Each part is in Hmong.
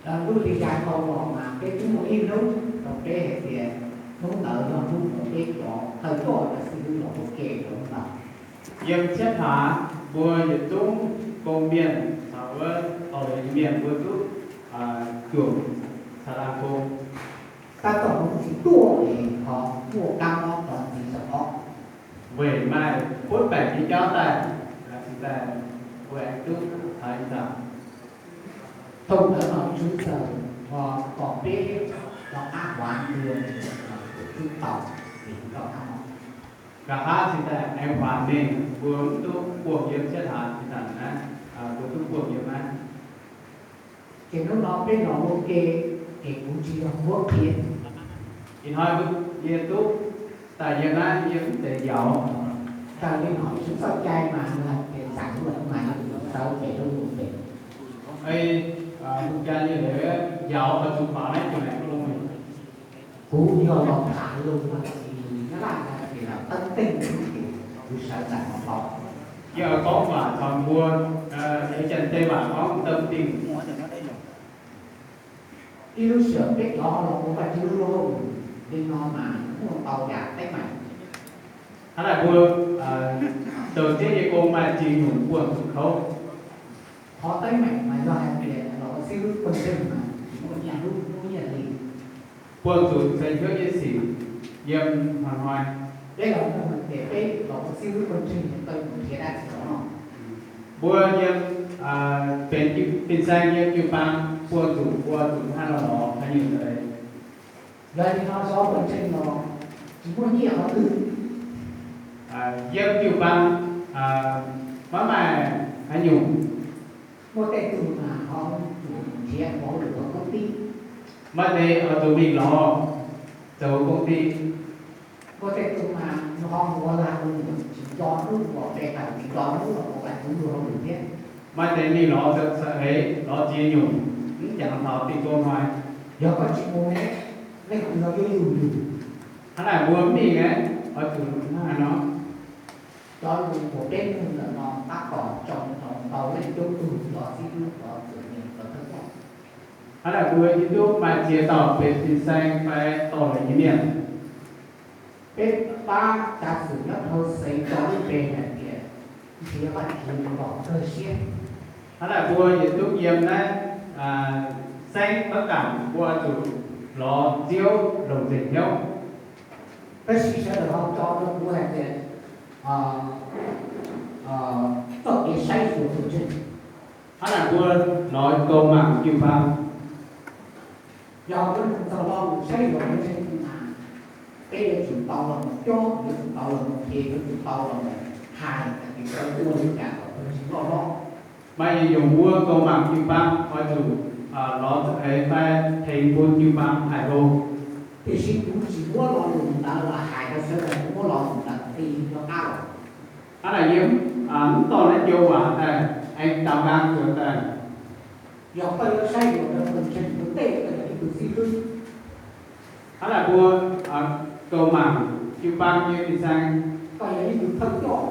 Lub hli kab qhau los mas peb twb muaj ib hnub rau peb hais tias hnub ntawd yog hnub uas peb cov thawj coj cov xib hwb los ua ke rau ntawd. Yiem Txhiab Hav npuag Yias Tub Koo Mias txhawv, tau le Mias npuag Tub Cuam Xalas Koo. Tab tom mus tsis tuaj es ho muaj kab mob tau ntxiv txog qhov. Vem mas phub pem kev coj tais, tsis tas ua tub thawv ib txog. Thaum ntawd no Tswv Txawm ho kom peb rov qab huav ntua twb tau vim rau qab no. Nkawd hab tsis tas ev huav neeg npuag tub puag yiem Txhiab Hav tsis tas na, npuag tub puag yiem na. Ces hnub no peb los ua ke, ces kuv tsis yog npuag qhia. Ib hnub Yias Tub tas yiem na, yiem tes yauv. Raws li no Tswv Txoj Cai mas hais tias xav ua mas yog tus txawv pem lub mus pem. Mus cas yog yauv qhov tsum pom na tus neeg lub mus. Kuv yog los tham lus no ces Nyab Laj hais tias los teeb teej ces kuv sawv ntawm no los. Yog koob vam txog npuag, es cas tej vam koob teeb teej. Ib lub sij hawm peb cov los ua Vajtswv lub hauj lwm li no mas muaj ntau yam teeb meem. Hab laj npuag, tau teb yog koob mas tsis nyuam puag tus khaub. Qhov teeb meem mas yog hais tias los ua xib hwb pawg ntseeg mas tsis muaj nyiaj hlub muaj nyiaj hli. Puag tus ntxeev xyoob nyiaj xim yiem hmo no. Peb los nug hais tias peb los ua xib hwb pawg ntseeg tau mus nrhiav dab tsi los no. Npuag yiem, pem Pis Xees yiem Cws Paas puag tus ua tus hab los los hab nyuj ntawd. Yog li no xyov pawg ntseeg los tsis muaj nyiaj qhov twg. Yiem Cws Paas mab mais hab nyuj. Muaj tej tug mas ho tsum nrhiav ua hauj lwm ua koob tij. Maj tes ho tus mej los txawj ua koob tij. Muaj tej tug mas ho mus ua lag ua luam tsis nco hnub ua peb tawm tsis nco hnub los ua Vajtswv lub hauj lwm thiab. Maj tes mej los txawj txhawj ev los txiav nyuj, ib caag thaum tij tuaj hais. Yog koj tsis mus ne, leej twg los yuav yug yug. Hab laj npuag mej ne, ho tus hab hais no. Cov lus uas peb nug ntawm no tab tom tsoom ntau leej tub tug cov xib hwb cov txwm neeg cov thawj coj. Hab laj npuag Yis Tub mas txiav tau pem Pis Xees fais tau lawm Yis Mias. Peb pab cav xwm nyob dhau Xees tso lub npe hais tias nrhiav Vajtswv kom kawg siab. Hab laj npuag Yis Tub yiem na, Xeeb Pab Kam ua tsum lov Ziaub Loos Ntxeeg Xyoob. Tab sis sawv daws ho tso rau kuv hais tias txoj kev saib xyuas pawg ntseeg. Hab laj npuag lov Kaus Maam Cws Paas. Yog kuv nug txog lo lus saib xyuas pawg ntseeg mas peb yuav tsum tau los mus cob, yuav tsum tau los mus qhia, yuav tsum tau los mus hais hais tias koj ua li cas kom pawg ntseeg loj hlob. Mas yog npuag Kaus Maam Cws Paas ua tsum lov txawj ev fais theev npuag Cws Paas hais lus. Tiam sis kuv tsis muab lo lus ntawd los hais rau sawv daws, kuv muab lo lus ntawd qhia rov qab los. Hab laj yiem, ntau leej cov vam tas, ev tau nqaa tuag tas. Yog koj yuav saib xyuas rau pawg ntseeg ua ntej koj yog ib tug xib hwb. Hab laj npuag Kaus Maam Cws Paas yog Pis Xees, koj yog ib tug thawj coj.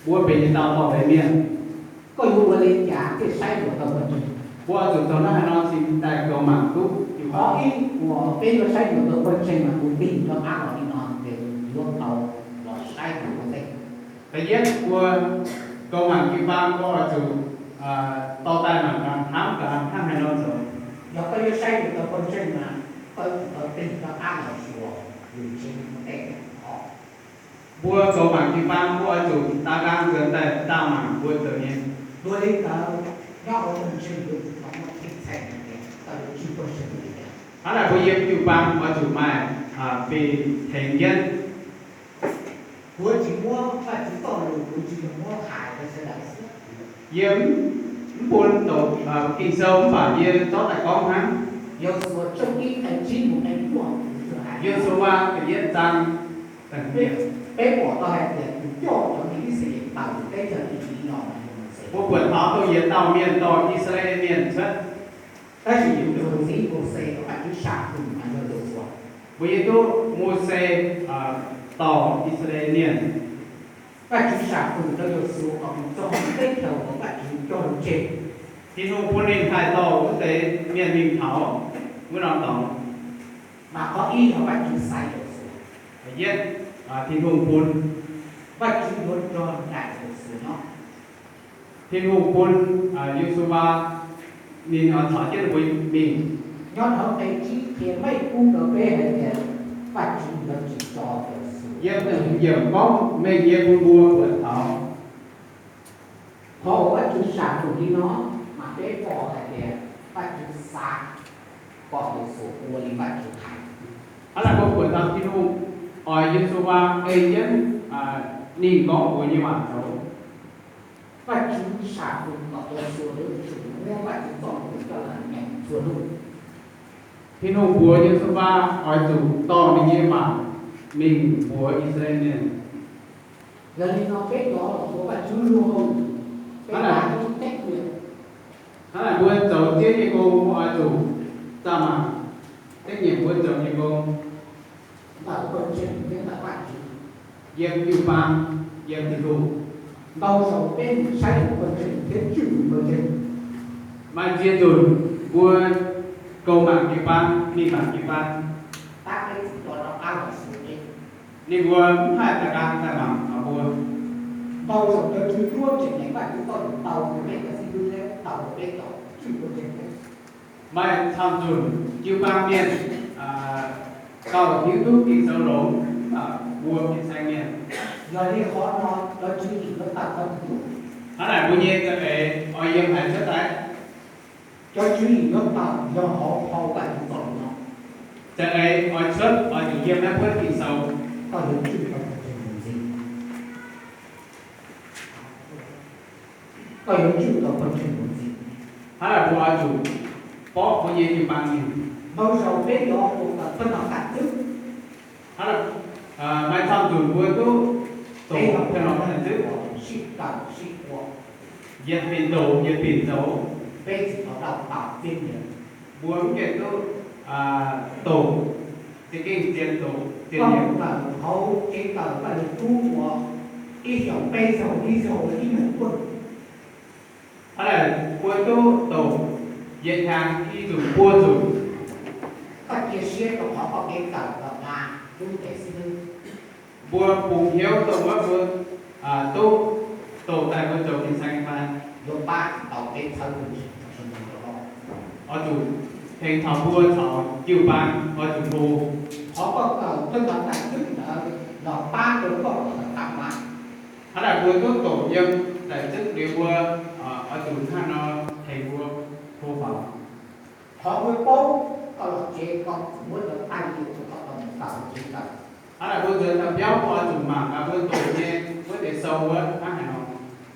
Npuag pem tau tau Yis Mias. Koj yuav ua li cas thiaj saib xyuas tau pawg ntseeg? Npuag tsum txog na hais no tsis tas Kaus Maam Tub Cws Paas. Qhov ib uas peb yuav saib xyuas tau pawg ntseeg mas kuv ntig rov qab los li no ces yuav tau los saib xyuas ua ntej. Qhov ib, npuag Kaus Maam Cws Paas koj ua tsum tau tas maam kas hab kas hab hais no ntxuav. Yog koj yuav saib xyuas tau pawg ntseeg mas koj yuav tsum tau tig rov qab los xyuas yus tsev neeg ua ntej. Npuag Kaus Maam Cws Paas koj ua tsum tas nqaa tuag tas tas maam npuag txawm ne. Dua li ntawd, nyob hauv pawg ntseeg yuav tsum tau muaj kev txhais hais tias koj yuav tswj pawg ntseeg li cas. Hab laj npuag yiem Cws Paas ua tsum mais pem theev yeeb. Kuv tsis muab Vajtswv txoj lus, kuv tsis yog muab hais rau sawv daws xwb. Yog npuag tau Ging-Sou maj mam yog tsob tais koob hab. Yausuas tshooj ib nqe tsib mus nqe cuaj, Yausuas kaum ib txaaj. Peb pom tau hais tias tus coj cov neeg Yixalayees tawm teb chaws Iziv los mas yog Mauxes. Puab puas thov tuaj yav tau mieej tau Yixalayees mieej txhab. Tab sis tus txiv Mauxes uas Vajtswv sam hwm mas yog Yausuas. Puas yog tub Mauxes tau Yixalayees mieej? Vajtswv sam hwm rau Yausuas kom mus txog teb chaws uas Vajtswv cog lus tseg. Tis Nuj Pun Nim hais tau lub tsev niaj hnub thaum ub no tau. Mas qhov ib yog Vaj Tswv xaiv Yexus. Yeb, Tis Nuj Pun, Vaj Tswv yuav nrog nraim Yexus nyob. Tis Nuj Pun, Yexus Vas, nws thov txoj kev pab nyob rau qe tsib qhia meej kub rau peb hais tias Vaj Tswv yuav tsis tso Yexus. Yeb, yam paub meej yeb pub npua puas tau. Qhov uas Vaj Tswv sam tus li no, mas peb pom hais tias Vaj Tswv xav kom Yexus ua li Vaj Tswv hais. Hab las puas puas tau Tis Nuj, Yexus Vas, qe yeeb, neeg koob puas nyiaj vam tau. Vaj Tswv sam tus kom Yexus lawv tsum muab Vaj Tswv txoj lus coj los nyeem txhua lub. Tis Nuj puas Yexus Vas, Vaj Tswv tos nws nyiaj vam, neeg puas Yixalayees. Yog li no peb cov los ua Vaj Tswv lub hauj lwm, peb lam ib teeb nyiam. Hab las puas txaus txiaj nyiaj koob, Vaj Tswv txaj mas, teeb nyiam puas txaus nyiaj koob ntawm pawg ntseeg thiab ntawm Vaj Tswv, yog cwj paab, yog Tis Nuj. Ntau zaus peb mus saib pawg ntseeg thiab tswj pawg ntseeg, mas ntsia tus puas kaus maam cwj paab, neeg maam cwj paab, tab peb tsis tau rov qab los xyuas peb. Neeg puas haj tag kaa tag maam no puas. Ntau zaus cov tswv duab tseem neeg Vaj Tswv txoj lus tau rau peb cov xib hwb, tau rau peb cov tswj pawg ntseeg thiab. Mas txhaj txug cwj paab miaj, tau hiv tub Kis Xaus Loos, puas Kis Xaus Miaj. Yog li qhov no cov tswv yim yuav tawm tau tus. Hab las puas nyiaj txawm es os yog hais txhawb tais, cov tswv yim yuav tawm yog hauv hauv Vaj Tswv txoj lus no. Txawm es os txhawb os yog yog hab puab Kis Xaus, koj yuav tswj tau pawg ntseeg mus ntxiv. Koj yuav tswj tau pawg ntseeg mus ntxiv. Hab las puas tsum paub puas nyiaj cwj paab. Ntau zaus peb yuav ua kom thawj no tawm twb. Hab las, mas txhaj txug puas tub tus thawj no tawm twb, sib tawm sib ua, yog pim ntau yog pim ntau, peb tsis tau tau tau txiaj nyiam. Puas nkees tub tus txiv keeb txiaj tus txiaj nyiam. Koj tawm hauv tsev tawm Vaj Lug Kub ua ib xyoos peb xyoos ib xyoos ib leeg tuaj. Hab las puas tub tus yaj ntxhee ib txug puab txug, koj cia siab rau qhov koj kev tawm los mas lub ntev xwb. Puas pum hiav tau muab puas tub tus tais puas txaus Kis Xaus Miaj, yuav pab tsis tau peb txhawb tus tsis tau. Os txug pheej thaum puas txhaum cwj paab, os txug hu, qhov koj tawm thawj no tawm twb ntawd los pab rau koj tawm tam mas. Hab las puas tub tus yaj ntxhee tawm twb li puas, os txug hnub no pheej puas hu faus. Qhov puas paub koj los tsev koj muab cov taij li koj tau mus tawm tsev tawm. Hab las puas txawm tau piaub puas txug maam mas puas tus nyem puab tes xau ua hab hais no,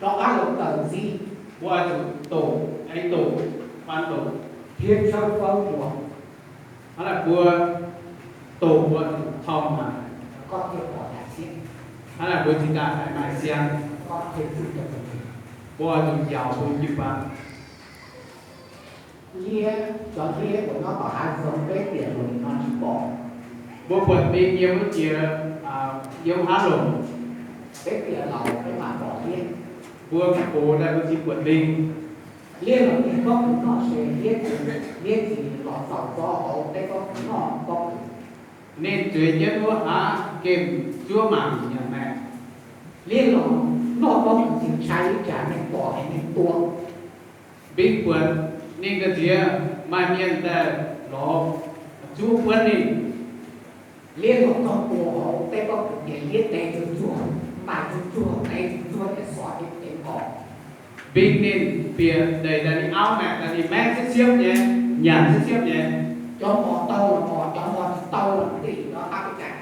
rov qab los tawm ntxiv, puas txug tus, es tus, pab tus, thiab tshawb fawb ua. Hab las puas tus puas txug txhaum mas, koj thiaj pom tag siab. Hab las puas tsis tas hais mas xiab, koj thiaj tswj tau pawg ntseeg, puas txug yaus puas cwj paab. Liab, cov liab uas nyob tom hav zoov peb tiam lug no tsis pom. Puas puam npeeg yog puab cia yog hab lug, peb tiam laus peb mam pom liab. Puas puv tas puas tsis puam npeeg. Liab los ntiag pob kws noj se liab tsis, liab tsis los txaus txog hauv peb pob kws noj pob kws. Neeg txwv nyob huab hav ke tsuab maam nyam me. Liab los noj pob kws tsis ntshai ib tsam neeg pom es neeg tua. Npeeg puam neeg kawg ntxiag mas nyiaj ntawd los tsuab puab neeg. Liab los txog tua hauv peb pob kws ces liab tev tsuag tsuag, ntais tsuag tsuag, tev tsuag tsuag ces xov ces tev nkaus. Npeeg neeg piam daim tas li aub mas tas li meb xiab xiab nyem, nyam xiab xiab nyem. Cov mos tau los mos, cov mos tsis tau los ntim rov qab peb cai.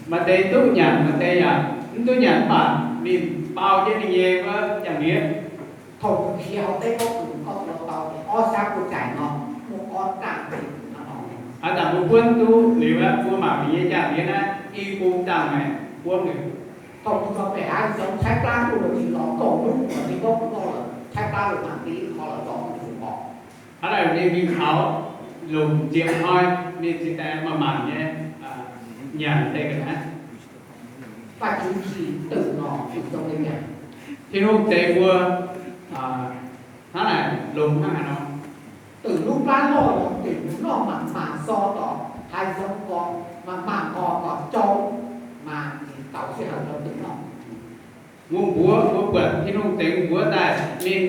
Mas tes tub nyam mas tes yam, tub nyam pam nws pau ceb nws nyiaj puab caag liab. Thaum kws khiav hauv peb pob kws koj tua tau ces ob sab puab cai no muaj ob taaj nti no. Has tas puab puab tub nws puab mam nyiaj caag liab na, ib puab taaj mas puab nws. Thaum kws txog pem hav zoov tshaib plab tuaj los tsis los kaum lub uas nws pob kws noj lawm, tshaib plab lug mas nti ib qho los tso mus pom. Hab tas nws nws thaum lug ntsia hov nws tsis tas mas mam nyem, nyam tes kawg na. Vaj Tswv tsim twm no tsim zoo li cas? Tib lub tsev ua, hab tas Loos hab no, twm lub plab loj yog twm noj mas mas xo tom hav zoov ko, mas mas nqos kom cau, mas tsis tau sij hawm rau twm noj. Mus npuav, mus puam thib nuj tes mus npuav tais, neeg,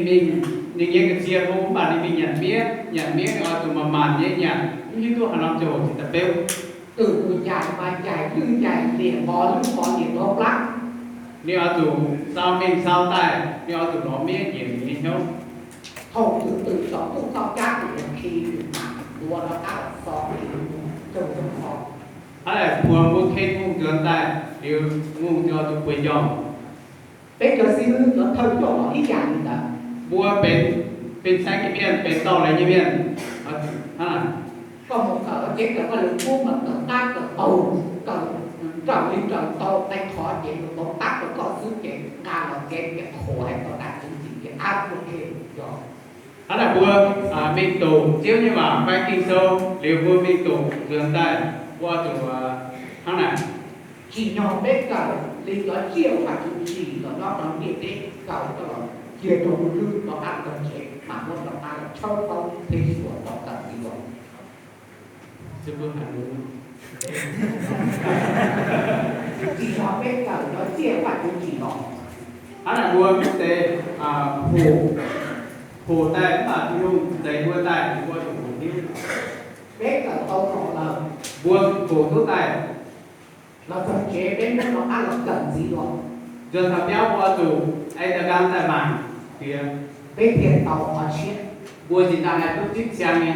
neeg nyias kawm txiag hu npam li neeg nyam miab, nyam miab ua tus mas mas nyam nyam, lub hnub tuaj hav no cau tsis tau peb. Twm mus ncaim mas ncaim lwj ncaim liam nqos lwj nqos liam nrov plab. Nws ua tus xau neeg xau tais, nws ua tus nrov miab nyiam nyiam hnub. Thaum twm twm tsom tuj txoj kab twm mus khi twm mam ntua rov qab los xo khi mus raug zoo qhov. Hab daim puag mus khi mus ntxuav tais, li mus ntxuav tus puag nco. Peb cov xib hwb cov thawj coj los ib yam li ntawd. Mbuo peb, peb xeeb nyij miaj, peb tau lawv nyij miaj. Koj mus kawm ces kawm koj lwm kub mas kawm qab kawm taug, kawm raws li raws tau qee qhov ces lawv tau tab rau koj xwb ces nqa los kev ces qhuas hais tau tas tswv yim ces ab ua ke yog. Hab na mbuo mej tus Ziouv nyij vam pab Ging Sou, li mbuo mej tus ntxuav tais, ua tus hab na. Tsim nyog peb kawm li cov tsiaj Vajtswv tsim los nyob rau ntiaj teb, kawm coj los cia rau lub hlwb rov qab rau tsev, mam muab rov qab los tshawb paub thiab xyuas rov kawm txiv los. Tsim nyog peb kawm cov tsiaj Vajtswv tsim los. Hab na mbuo mej tes pum tais mab tim nug tes mbuo tais mbuo tus pum tim. Peb kawm tau los lawm, mbuo pum tub tais los txog tsev peb muab rov qab los kawm txiv los. Yog thaum peb ua tus es tas kas tais mas tias peb thiaj tau qhov tshiab. Mbuo tsis tas hais tub txib txia ne.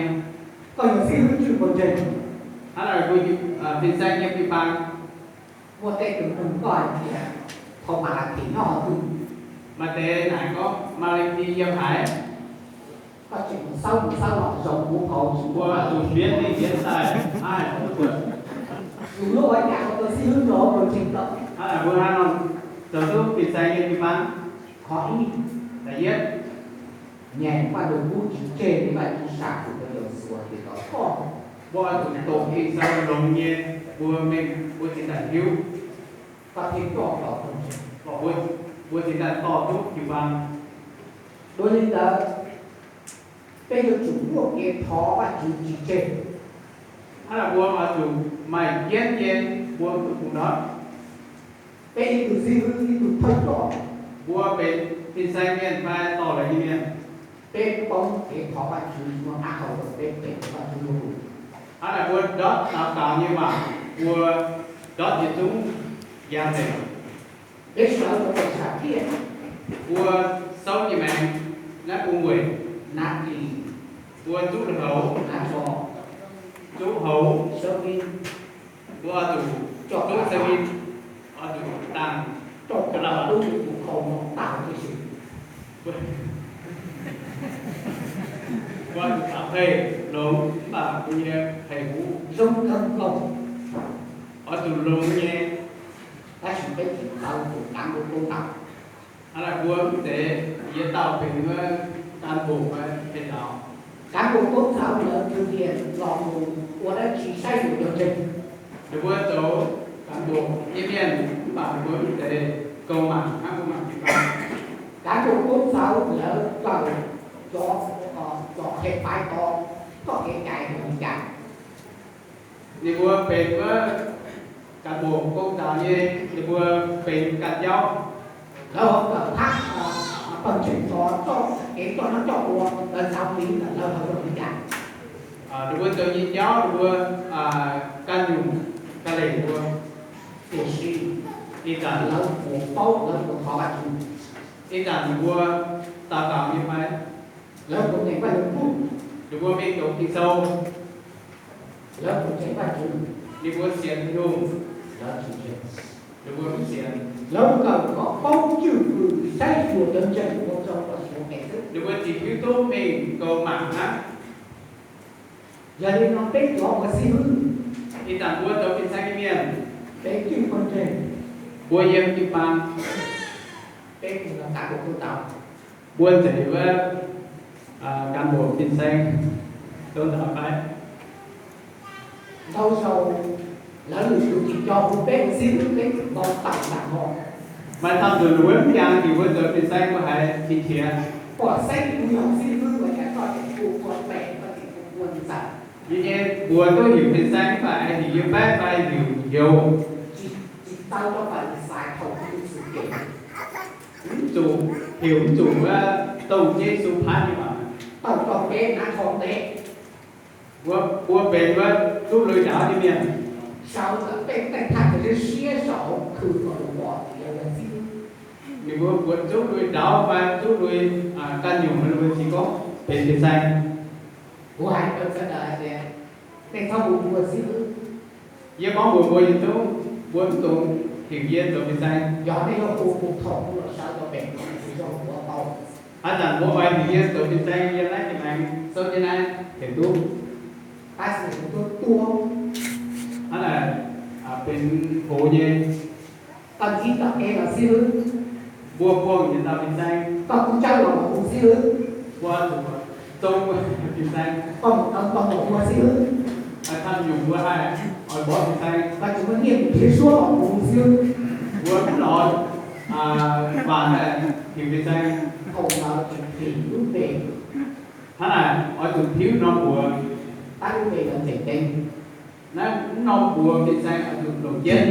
Koj yog xib hwb tswj pawg ntseeg, hab na mbuo pej xeeb nyiaj pij pab. Muaj tej tus nug koj hais tias thaum Malakhis nyob qhov twg? Mas tes nais koj Malakhis yog hais. Koj tseem mus xawb mus xawb los zoo kuv thaum ua tus piav neeg piav tais, hab tus lub ua cas ua tus xib hwb rau pawg ntseeg tau. Hab na mbuo hab no txog tub pej xeeb nyiaj pij pab. Qhov ib, tais iab, nyeem Vajluskub tsis tseg li Vajtswv sam tus rau Yausuas tias kom koj ua tus tus Ging Sou loos nyem, mbuo mej mbuo tsis tas hiub, koj thiaj coj tau pawg ntseeg, mbuo tsis tas tau tub pij pab. Dua li ntawd, peb yuav tsum muaj kev thov Vajtswv tsis tseg. Hab na mbuo ua tus mais ciab nce mbuo tus pum nrov. Peb ib tug xib hwb ib tug thawj coj, mbuo pej xeeb nyiaj pij pab tau lawv nyij miaj. Peb paub kev thov Vajtswv muaj qab hau rau peb tes Vajtswv lub. Hab na mbuo nrov tau tau nyij vam, mbuo nrov tiv tub yaj tes. Peb sawv rau pem sam thiaj, mbuo xaub nyij meej, nab pub nqus, nab tis, mbuo ntxub hauv, nab tso, ntxub hauv, sawb vij, mbuo ua tus coj tub sawb vij, ua tus taag, rau koj lub tus khau no tag tib si. Ua tus tam phem loov npam kuv nyuag phem huv, zoo kawg nkaus, ua tus loov nyem. Tab sis peb tsis tau tus cán bộ toob tau. Hab na mbuo tes yuav tau pem cán bộ pem tau. Cán bộ tôn giáo lawv thực hiện los mus ua dab tsi saib xyuas cov ntseeg. Nws mbuo tau cán bộ nyij miaj npam nws mbuo tes kau mam hab kau mam pij pab. Cán bộ tôn giáo lawv kawm cov, cov qhia pais tau txoj kev cai zoo li cas. Nws mbuo pem cán bộ tôn giáo nyem, nws mbuo pem kab jaub. Lawv ho kawm hab pawg ntseeg txoj kev coj noj coj ua, lawv giáo lý lawv ho zoo li cas. Nws mbuo tau nyem jaub, nws mbuo kaj nyum, kaj lem nws mbuo, tiam sis ib txhia lawv puas paub lawv puas thov Vajtswv. Ib txhia nws mbuo tau tau nyem pais, lawv puas nyeem Vajluskub, nws mbuo mej tus Ging Sou, lawv puas nyeem Vajtswv, nws mbuo xiam Ntuj, lawv tsis xiam, nws mbuo tsis xiam. Lawv kawm kom paub cwj pwm saib xyuas cov ntseeg ua rau kom xyuas pem xwb. Nws mbuo tsis hiub tub mej kau mam hab. Yog li no peb cov ua xib hwb, ib txhia mbuo tau pej xeeb nyij miaj, peb cwj pawg ntseeg, mbuo yog cwj pawg, peb cov cán bộ tôn giáo, mbuo ntxim ua cán bộ pej xeeb tôn giáo pais. Ntau zaus lawv lwm tus tsis nco hu peb ua xib hwb, peb tsis nco tawm ntag hos. Mas thaum tus nws ua caag ces mbuo tau pej xeeb mbuo hais tsis nrhiav, pom xeeb tus yog xib hwb ua cas Yog ces npuas tub hwm Pis Xaas mas hwm yawg pab, pab hwm yau. Hwm tsum, hwm tsum tau nce Yexus phab ni mas. Ua pem ua tub lui dawb li mias. Nws ua pem tub lui dawb, pab tub lui kaj nyum los tsis koob pem Pis Xaas. Yawg paub npuas npuas yawg tub, npuas tub hwm yawg txawv Pis Xaas. Hab tas muab ua hwm yawg txawv Pis Xaas yawg laib Pis Xaas xauj yawg laib them tub. Hab tas pem huv nyem, npuas puag yawg txawv Pis Xaas. Ua tus txoo Pis Xaas, thaj nyum ua hais, ua pov Pis Xaas, ua los vam hais hwm Pis Xaas. Hab tas ua tus thib no npuas, nab no npuas Pis Xaas ua tus loos ciab.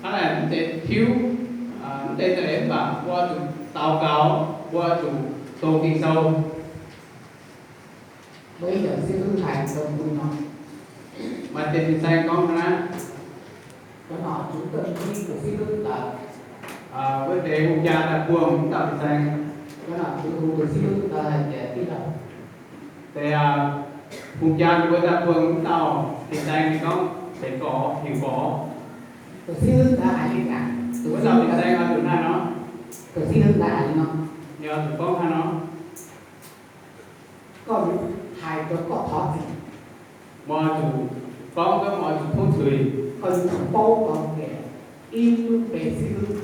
Hab tas thib, ntev tas es vam ua tus tau kaus, ua tus tau Kee Sau. Mas tes Pis Xaas koob na, ua tes hu ca tas puag ntau Pis Xaas. Tes hu ca ua tas puag ntau Pis Xaas koob, tes kov hwm kov. Tus ntau Pis Xaas ua tus nag no, yog tus koob nag no. Koj hais rau koj thov txim, muaj tus koob koj muaj tus thub txhwm, koj yuav tsum paub tau tias ib lub npe xib hwb,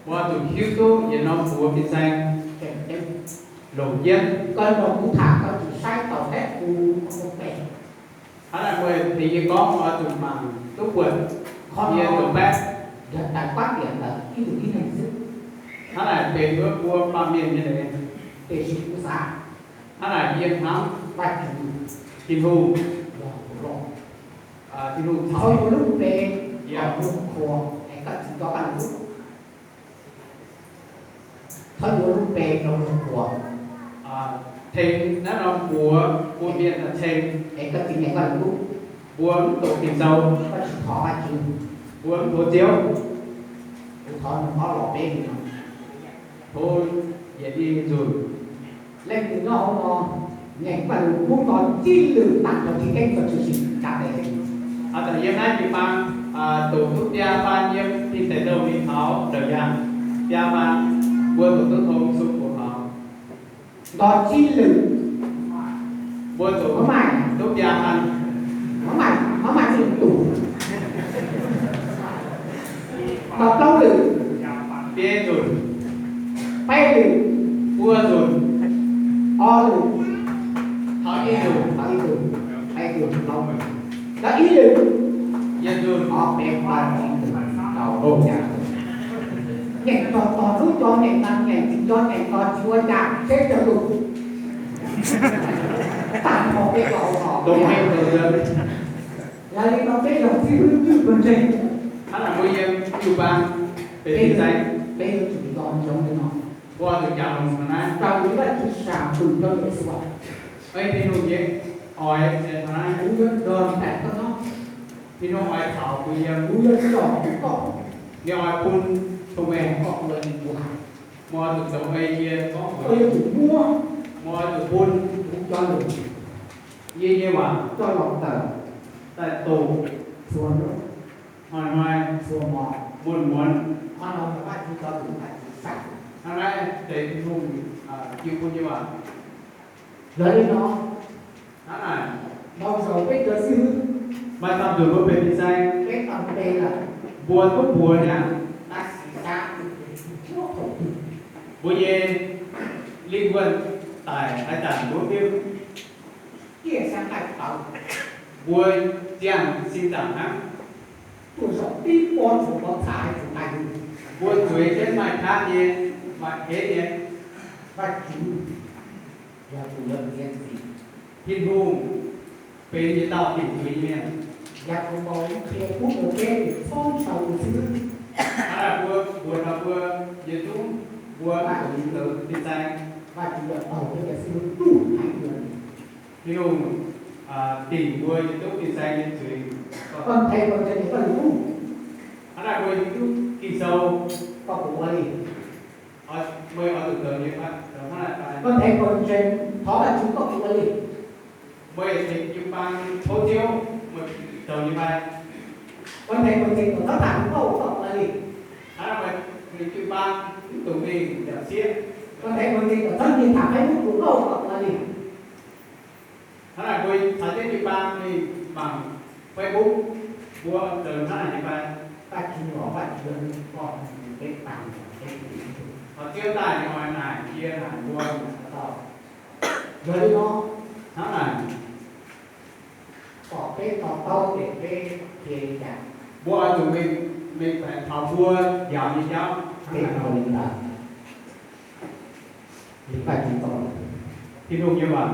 muaj tus xib hwb yog no npuas Pis Xaas, loos ciab, koj nrog kuv tham koj tsis saib tau thiab kuv ua npe. Hab tas muaj tes yawg koob muaj tus maam tub puam, yawg tus pab, yog tas pab tias ntawm ib tug tib neeg xwb. Hab tas pem yuav ua paj miam nyab le, tes sis kuv xav, hab tas yawg hnav Vajtswv, Tswv Ntuj, Tswv Ntuj txhawb ua lub npe, yog lub qhua, es koj tsis nco koj lub, txhawb ua lub npe rau lub qhua. Theej nab no npuas, npuas miam tas theej, es koj tsis nyeem koj lub, npuas tus Kee Sau, koj tsis thov Vajtswv, npuas tus Txiv, kuv thov nws qhov los peb li no. Thov Yexus, leej twg nyob hauv no, nyeem Vajluskub no txij lwm tag nrho tsis keeb txog tshwm sim tsa tes. Has tas yawg nab cis paa, tus tub Pia Paa yawg thij tes rau li thaud lawm yag, Pia Paa, npuas tus tub thoo xu puas hauv, nto tsib lwm, npuas tus tub Pia Paa, maj mam tsis tus, nto plaub lwm, peb tus, peb lwm, pua tus, ob lwm, thov ib tus, thov ib tus, peb tus, plaub lwm, thov ib lwm, yog tus, ob peb plaub ib tus, rau rau cas. Nyeem txog tog hnub cov nyeem no nyeem tsis nco nyeem no tsis ua cas seb raws lus. Tag nrho peb los no, yog li no peb yog xib hwb twj pawg ntseeg, hab tas muaj yawg Yus Paa, peb tij Xais, peb yuav tsum nco ntsoov li no. Ua tus cas los na, raws li Vajtswv sam hwm rau Yexus, Pis Nus yeej, oi, kuv yuav nrog nraim koj nyob, Pis Nus oi thaum kuv yawg, kuv yuav tsom kuv koj, yog oi pun tus me koj ua li kuv hais, muaj tus tau me yawg koj yuav tsum muab, muaj tus pun kuv cov lus, yawg yeej vam coj los tawm, tawm tus, txhua hnub, hmo hmo, txhua hmo, muaj muab, qhov no yog Vajtswv cov lus Vajtswv sam, qhov no tes Pis Nus, yawg pun yawg vam. Yog li no, hab tas, npau suav peb cov xib hwb, mas tag nrho peb tij Xais, peb tau npe lawm, npuas tub npuas nyab, tab sis xav, npuas yeej li nkuaj tais hais tas npuas tiag, tiaj xyab nqaij tawv, npuas tiag xi ntam hab, tuaj zaum tib pob tsuas pob txha hab tsuas nqaij lug. Ua txuv thiab maj khab nyem, maj khev nyem, Vajtswv yog tus lam txiav txim. Tis Nug peb yeej tau tim txwv nyem. Yaj Npaus qhia pub rau peb tias txhob ntshaw tus xib hwb. Qhov no puas, puas no puas yog tub npuag tus ntawd tim xeev. Vajtswv yog tau peb cov xib hwb tub heev. Tis Nug tim npuag yog tub tim xeev yog txwv. Koj nthe koj nthe koj lus. Qhov no puas yog tub Kis Xaus, koj puas ua li? Koj nthe koj nthe thov Vajtswv koj puas ua li? Mus tsev cws paa thaub tiab, mus raug li pai. Koj nthe mus tsev cws thaub tham lus nkauj koj ua li? Mus cws paa ib tug me yam xiab. Koj nthe mus tsev cws thaub nyiag tham Facebook lus nkauj koj ua li? Hnab na kuj txhais teb cws paa me mam Facebook, npua raws hnab na li pai. Vajtswv los Vajtswv koj peb paa peb Qhov txiab ntaj yog nais cia nais npua tau. Yog li no, hnab na kom peb to taub ces peb cia li cas? Npua tus me, me pem thaum npua yog li nyob peb ua li ntawd. Li Vajtswv tau, Tis Nug yeej vam,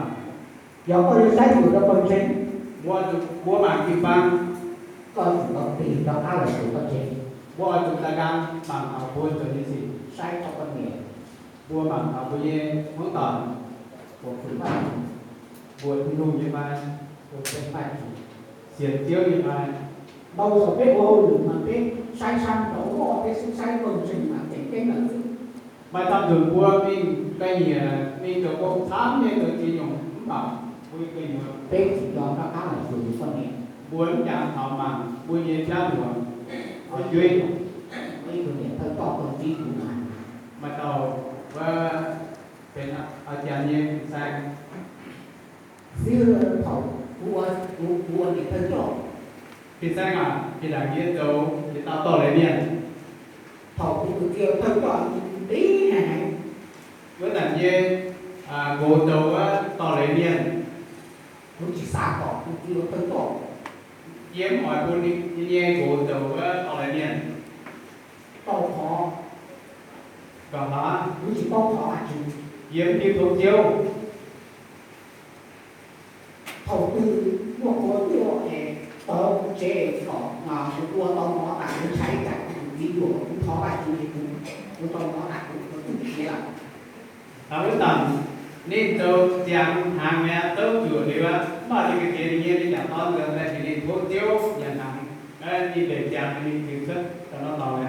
yog koj yuav saib xyuas rau pawg ntseeg, npua tus, npua mam cws paa, koj tsum tau tig rov qab los xyuas koj tsev. Npua tus tas kas mam thaum npua txom nyem xim, saib tau koj niam, npua mam thaum npua yeej hmoob tom, puas fwm Vajtswv, npua Tis Nug yeej pai, puas fwm Vajtswv, xiam tiab yeej pai. Ntau zaus peb ua hauj lwm mas peb saib sab nraud, peb saib pawg ntseeg mas ceev ceeb lawm xwb. Mas txog tus npua me koj nyiam me tus koj txhab me tus tsis nyuam npaum, peb tsis nco rov qab los xyuas yus poj niam. Npua cas thaum mam npua nyias cab luas, qhov cuab, ib tug niam thawj coj koj txib kuv mas, mas tau, peb, cas nyias xais xib hwb thaum kuv ua, kuv ua niam thawj coj. Phim xeeb a, phim dam ntiav txaus ces tau toj lev niaj. Thaum kuv tus txiv thawj coj nti heev heev, lub dam ntiav nkaus txaus toj lev niaj. Kuv tsis xav kom kuv txiv thawj coj, yeej muaj kuv nyiaj nkaus txaus toj lev niaj. Tau qhov, kom hov, kuv tsis paub qhov Vajtswv, yeej tsis paub tiag. Thaum twg muaj qhua tuaj es tawv kuv tsev kom mus ua tau mov tas kuv ntshai tsam kuv tus txiv yuam kuv, thov Vajtswv es kuv ua tau mov tas kuv txuj kev lawm. Thaum ub tas, nej tau txias heev niaj tau cuam li, noj li kev nyiaj li cas tod ntawd ntawm nej tus txiv yam heev, nej pem cas nej tsis txhawb rau noj tau li.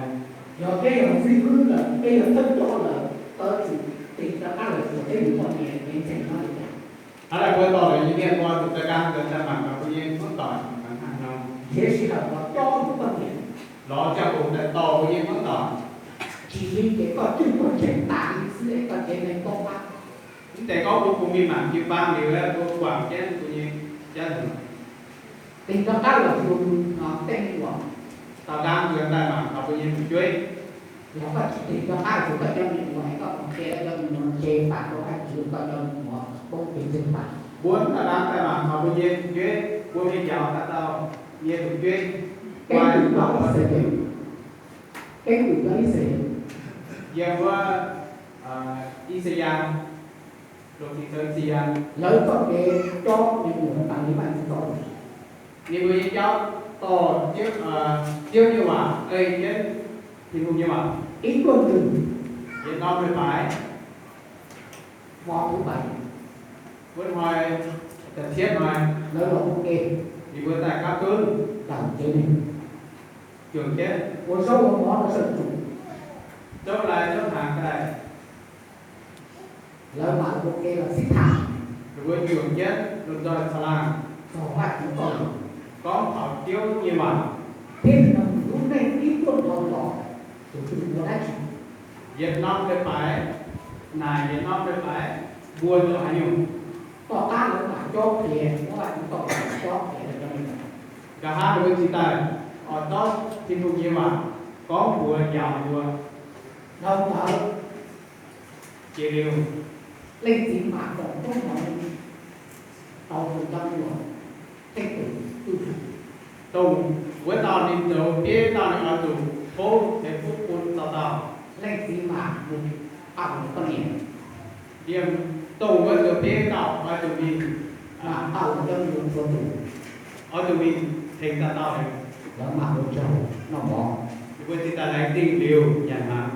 Yog peb yog xib hwb lawm, peb yog thawj coj lawm, tau tsum tig rov qab los xyuas peb tus poj niam kev ntseeg nyob li cas. Hab lawm puab tau lawv nyiaj nyiaj ua tus kab kab ntawd tag mam kom puab nyiaj muab tom no. Tiam sis hawm los coj tus poj niam los coj tus ntawd tau puab nyiaj muab tom. Tsis li ces koj cwj pwm tseem tas li xwb es koj cev neeg koob pab. Ib tes koob puab kuj me mam cwj pab li, puab kuam cab puab nyiaj cab tus. Tig rov qab los xyuas tus no tej me nyuam, tau kab ntawd tag mam kom puab nyiaj mus cuab. Yog koj tsis tig rov qab los xyuas koj cov me nyuam es koj mus ces koj cov me nyuam ntshe pam rau Vajtswv, koj cov me nyuam poob kev ntseeg pam. Puab tau kab tag mam kom puab nyiaj mus cuab, puab me nyuam tau tau nyiaj mus cuab. Keeb kwm cov Yixalayees, keeb kwm cov Yixalayees, yog puab Yixalayees, lawv txoj kev cob me nyuam tas li Vajtswv txoj lus. Nws mus yeej cob tau Ziab Nyuj Vam, Ees Ceeb, Tis Nug Nyuj Vam, ib tuaj ntws, Vietnam Pais, Hmo Puv Pais, Vuab Hnoi, Tag Thiab Hnoi, lawv los ua ke, nws mus tag kab tub, tawm tsev neeg, cuam ceeb, ua zaub ua mov rau sawv tsees, zaub lais zaub hnav kais. Lawv mam ua ke los sib tham, lawv ua cuam ceeb los txog txhas laj, txog Vajtswv txoj lus, koob thaum Ziab Nyuj Vam, thiab nws nug lub neej ib tuaj nrho los, tus twg ua dab tsi? Vietnam Pais, nais Vietnam Pais, npua ntawm hav nyuj. Tom qab lawv mam cob qhia, muab Vajtswv txoj lus cob qhia rau cov me nyuam. Nkag hab rau peb txiv tawm, os, cob Tis Nug Nyuj Vam, koob npua yau npua. Dhau ntawd, ces li leej txiv mam foom koob hmoov rau tus coj npua, theej tus tub. Tus uas tau li ntawd peb tau li ob tug, Phub es phub pub tau tau. Leej txiv mam mus pauj nws poj niam. Thiab toom huab tus peb tau ob tug me, mam pauj nws cov me nyuam txhua tus. Ob tug me theej tau tau lawm, lawv mam mus tsaug noj mov. Ces puas tsis tas lawv tij liu yam hnav.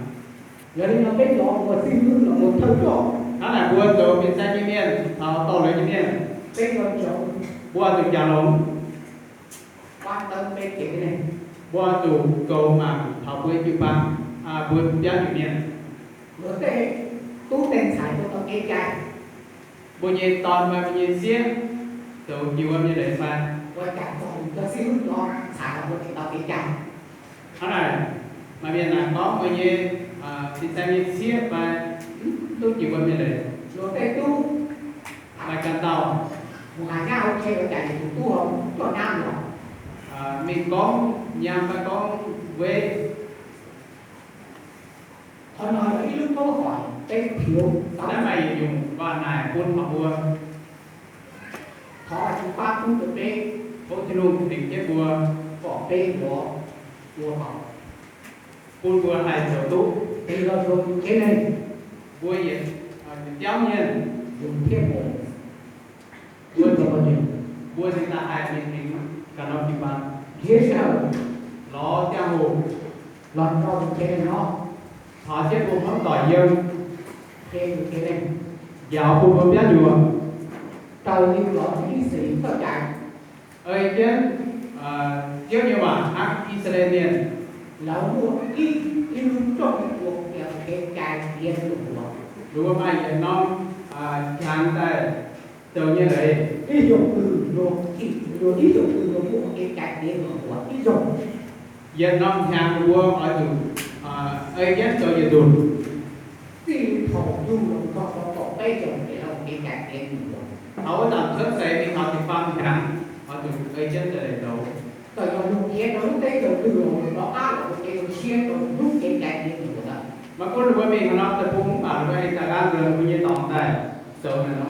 Yog li no peb cov ua xib hwb los ua thawj coj, hnab nais puas tau pib xav nyiaj miaj, tau tau lawv nyiaj miaj, peb cov, puas tus cas los, pab tawb peb tsev neeg, puas tus kaus mam thaum puas cwj pab, puas piab cwj miaj. Luag tej tub tej ntxhais tuaj tau kev cai, puas nyuag tos mas puas nyuag xiab, tau cim ua me lees pais, ua cas txog cov xib hwb cov ntxhais los puas tsis tau kev cai. Hnab nais mas vias nas koob puas nyuag, tsis tas nyuag xiab pais, tub cim ua me lees. Luag tej tub mas kawg tau mus hais nyab hauv tsev ua cas yus tus tub ho coj nyab los, me koob nyab pab koob veb. Qhov no yog ib lub koob hom peb plhuav tau mas yus nyuam vaj nais pub qhov ua. Thov Vajtswv pab pub rau peb, pab Thib Nug Pheej thiab puas, kom peb yuav ua kom pub puas hais txaus tub, tig los rau tsev neeg, puas yam, caub nyiaj, yus thiaj mus, puas tsis tas hais me heev, kam no tsis pab, nrhiav sij hawm los tiaj hu, los rau tsev neeg no, thov thiab puas hmoob tom yeeb, qhia yus tsev neeg, yam puas puas piab nyuam, raws li los ib xeem txoj cai. Ej Ceeb, Ziab Nyuj Vam hab Yixalayees niam, lawv muaj ib, ib lub rooj ua kev cai tiav ntuj nquav, luag mas yam no, ntxhais tais tau nyiaj lawm, ib xyoos twg luag, luag ib xyoos twg luag muaj kev cai tiav ntuj nquav ib zaug, yam no ntxhais ua qhov tus, Ej Ceeb tau yam tus, txij li thaum yug los txog rau kaum peb xyoos ces lawv ua kev cai tiav ntuj nquav, thaum ua tau txhab xais li thaum tsis pab ntxhais, qhov tus Ej Ceeb tau daim ntaub. Txawm yog luag khiav rau lub teb chaws twg los rov qab los ua kev zoo siab rau lub kev cai tiav ntuj nquav ntawd. Mas kuv lus ua me qhov no tau pub mam lus ua li tas dab ntawd kuv nyuam tos ntawm saum no.